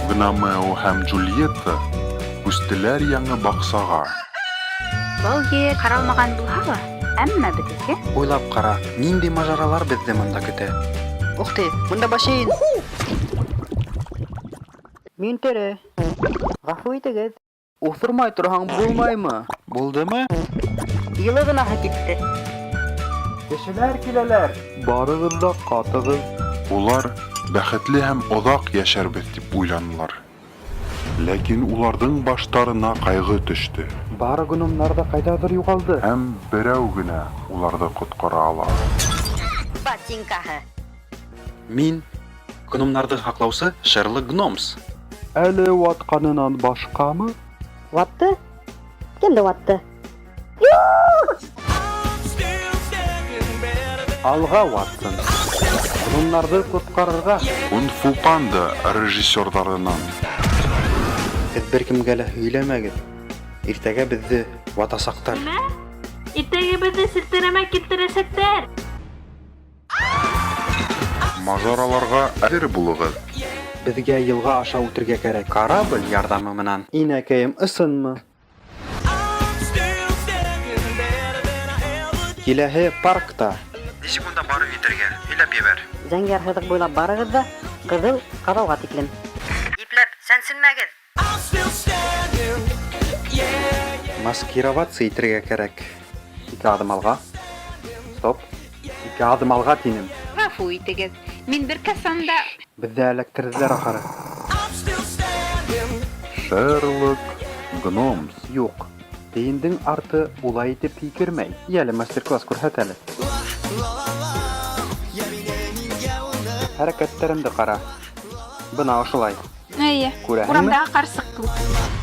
Гномео һәм Джульетта күстеләр яңы баҡсаға. Был ер ҡаралмаған булһа ла, әммә беҙҙеке. Уйлап ҡара, ниндәй мажаралар беҙҙе монда көтә. Ух ты, монда бассейн. Мин тере. Гафу итегеҙ. Уҫырмай торһаң булмаймы? Булдымы? Йылы ғынаһы китте. Кешеләр киләләр. Барығыҙ ҙа ҡатығыҙ. Улар бәхетле һәм оҙаҡ йәшәрбеҙ тип уйланылар. Ләкин уларҙың баштарына ҡайғы төштө. Бары гномнар ҙа ҡайҙалыр юғалды. Һәм берәү генә уларҙы ҡотҡара ала. Ботинкаһы. Мин гномнарҙы һаҡлаусы Шерлок Гномс. Әле ватҡанынан башҡамы? Ватты? Кемде ватты? Алға, Ватсон. Гномнарҙы ҡотҡарырға. Кунг-фу Панда режиссерҙарынан. Һеҙ бер кемгә лә һөйләмәгеҙ. Иртәгә беҙҙе ватасаҡтар. Нимә? Иртәгә беҙҙе селпәрәмә килтерәсәктәр. Мажараларға әҙер булығыҙ. Беҙгә йылға аша үтергә кәрәк. Корабль ярҙамы менән. Инәкәйем, ысынмы? Киләһе паркта. Нисек унда барып етергә? Һөйләп ебәр. Зәңгәр һыҙыҡ буйлап барығыҙ ҙа, ҡыҙыл ҡаҙауға тиклем. Ипләп, сәнселмәгеҙ. Маскироваться итергә кәрәк. Ике аҙым алға. Стоп. Ике аҙым алға тинем. Ғәфү итегеҙ, мин бер ҡасан да... Беҙҙе эләктерҙеләр ахыры. Шерлок Гномс. Юҡ. Тейендең арты улай итеп һикермәй. Йәле, мастер-класс күрһәт әле. Хәрәкәттәремде ҡара. Бына ошолай. Эйе, Күрәһеңме? урамдағы ҡарсыҡ кеүек.